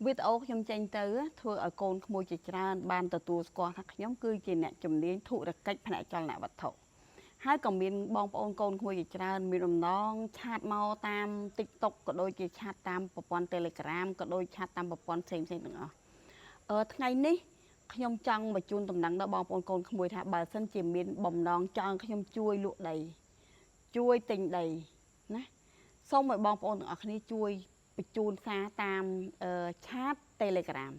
វីដេអូខ្ញុំចេញទៅធ្វើឲ្យកូនក្មួយជាច្រើនបានទទួលស្គាល់ថាខ្ញុំគឺជាអ្នកជំនាញធុរកិច្ចផ្នែកចលនវត្ថុហើយក៏មានបងប្អូនកូនក្មួយជាច្រើនមានបំណង chat មកតាម TikTok ក៏ដូចជា chat តាមប្រព័ន្ធ Telegram ក៏ដូច chat តាមប្រព័ន្ធផ្សេងៗទាំងអស់ថ្ងៃនេះខ្ញុំចង់បញ្ជូនដំណឹងដល់បងប្អូនកូនក្មួយថាបើសិនជាមានបំណងចង់ខ្ញុំជួយលក់ដីជួយទិញដីណាសូមឲ្យបងប្អូនទាំងអស់គ្នាជួយបញ្ជូនសារតាម chat Telegram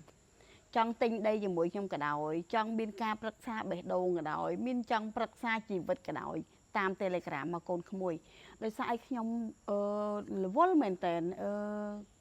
ចង់ទិញដីជាមួយខ្ញុំក៏ដោយចង់មានការប្រឹក្សាបេះដូងក៏ដោយមានចង់ប្រឹក្សាជីវិតក៏ដោយតាម Telegram មកកូនក្មួយដោយសារឲ្យខ្ញុំរវល់មែនតើ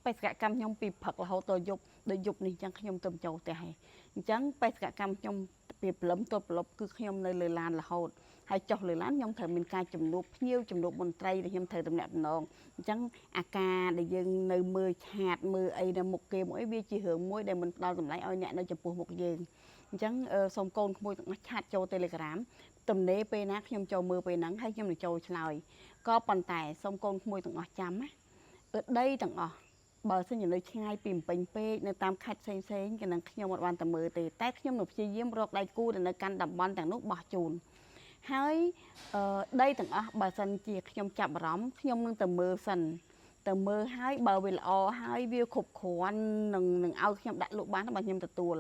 បេសកកម្មខ្ញុំពីព្រឹករហូតដល់យប់ដូចយប់នេះអញ្ចឹងខ្ញុំទៅចូលផ្ទះហើយអញ្ចឹងបេសកកម្មខ្ញុំពីព្រលឹមទៅព្រលប់គឺខ្ញុំនៅលើឡានរហូតហើយចុះលើឡានខ្ញុំត្រូវមានការជំនួបភ្ញៀវជំនួបមន្ត្រីដែលខ្ញុំត្រូវតំណាក់តំណងអញ្ចឹងអាការដែលយើងនៅមើល chat មើលអីនៅមុខគេមកអីវាជារឿងមួយដែលមិនផ្ដល់តម្លៃឲ្យអ្នកនៅចំពោះមុខយើងអញ្ចឹងសូមកូនក្មួយទាំងអស់ chat ចូល Telegram ទំនេរពេលណាខ្ញុំចូលមើលពេលហ្នឹងហើយខ្ញុំនឹងចូលឆ្លើយក៏ប៉ុន្តែសូមកូនក្មួយទាំងអស់ចាំណាដីទាំងអស់បើសិនជានៅឆ្ងាយពីភ្នំពេញពេកនៅតាមខេត្តផ្សេងផ្សេងក៏នឹងខ្ញុំអត់បានទៅមើលទេតែខ្ញុំនឹងព្យាយាមរកដៃគូដែលនៅកាន់តំបន់ទាំងនោះបោះជូនហើយដីទាំងអស់បើសិនជាខ្ញុំចាប់អារម្មណ៍ខ្ញុំនឹងទៅមើលសិនទៅមើលហើយបើវាល្អហើយវាគ្រប់គ្រាន់នឹងឲ្យខ្ញុំដាក់លក់បានបើខ្ញុំទទួល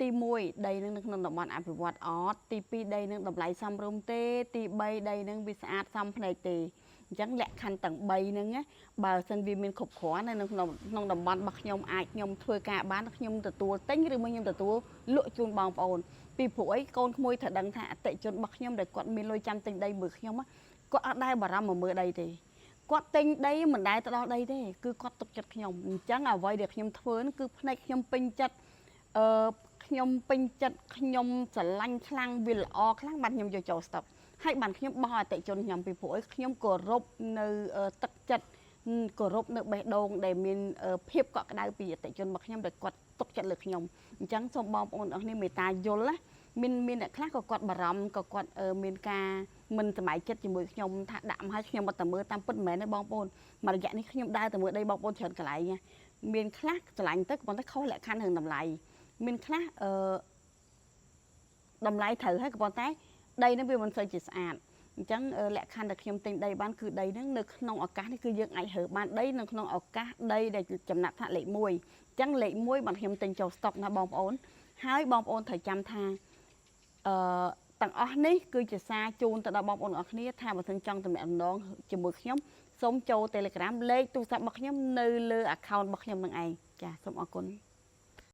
ទី1ដីនឹងនៅក្នុងតំបន់អភិវឌ្ឍអត់ទី2ដីនឹងតម្លៃសមរម្យទេទី3ដីនឹងវាស្អាតសមភ្នែកទេអញ្ចឹងលក្ខខណ្ឌទាំង3ហ្នឹងណាបើសិនវាមានគ្រប់គ្រាន់នៅក្នុងក្នុងតំបន់របស់ខ្ញុំអាចខ្ញុំធ្វើការបានខ្ញុំទទួលទិញឬមួយខ្ញុំទទួលលក់ជូនបងប្អូនពីព្រោះអីកូនក្មួយត្រូវដឹងថាអតិជនរបស់ខ្ញុំដែលគាត់មានលុយចាំទិញដីមើលខ្ញុំគាត់អត់ដែលបារម្ភមកមើលដីទេគាត់ទិញដីមិនដែលទៅដល់ដីទេគឺគាត់ទុកចិត្តខ្ញុំអញ្ចឹងអ្វីដែលខ្ញុំធ្វើនោះគឺភ្នែកខ្ញុំពេញចិត្តអឺខ្ញុំពេញចិត្តខ្ញុំស្រឡាញ់ខ្លាំងវាល្អខ្លាំងបានខ្ញុំយកចូលស្តុកហើយបានខ្ញុំបោះអតិជនខ្ញុំពីព្រោះអីខ្ញុំគោរពនៅទឹកចិត្តគោរពនៅបេះដូងដែលមានភាពកក់ក្ដៅពីអតិជនរបស់ខ្ញុំដែលគាត់ទុកចិត្តលើខ្ញុំអញ្ចឹងសូមបងប្អូនអរគ្នាមេត្តាយល់ណាមានអ្នកខ្លះក៏គាត់បារម្ភក៏គាត់មានការមិនសប្បាយចិត្តជាមួយខ្ញុំថាដាក់មកឲ្យខ្ញុំអត់ទៅមើលតាមពិតមិនមែនទេបងប្អូនមួយរយៈនេះខ្ញុំដើរទៅមើលដីបងប្អូនច្រើនកន្លែងមានខ្លះស្រឡាញ់ទៅប៉ុន្តែខុសលក្ខខណ្ឌរឿងតម្លៃមានខ្លះអឺតម្លៃត្រូវហើយក៏ប៉ុន្តែដីនឹងវាមិនសូវជាស្អាតអញ្ចឹងលក្ខខណ្ឌដែលខ្ញុំទិញដីបានគឺដីហ្នឹងនៅក្នុងឱកាសនេះគឺយើងអាចរើបានដីនៅក្នុងឱកាសដីដែលចំណាត់ថ្នាក់លេខ1អញ្ចឹងលេខ1បានខ្ញុំទិញចូលស្តុកណាបងប្អូនហើយបងប្អូនត្រូវចាំថាអឺទាំងអស់នេះគឺជាសារជូនទៅដល់បងប្អូនអរគ្នាថាបើសិនចង់តំណែងជាមួយខ្ញុំសូមចូល Telegram លេខទូរស័ព្ទរបស់ខ្ញុំនៅលើ account របស់ខ្ញុំនឹងឯងចាសូមអរគុណ។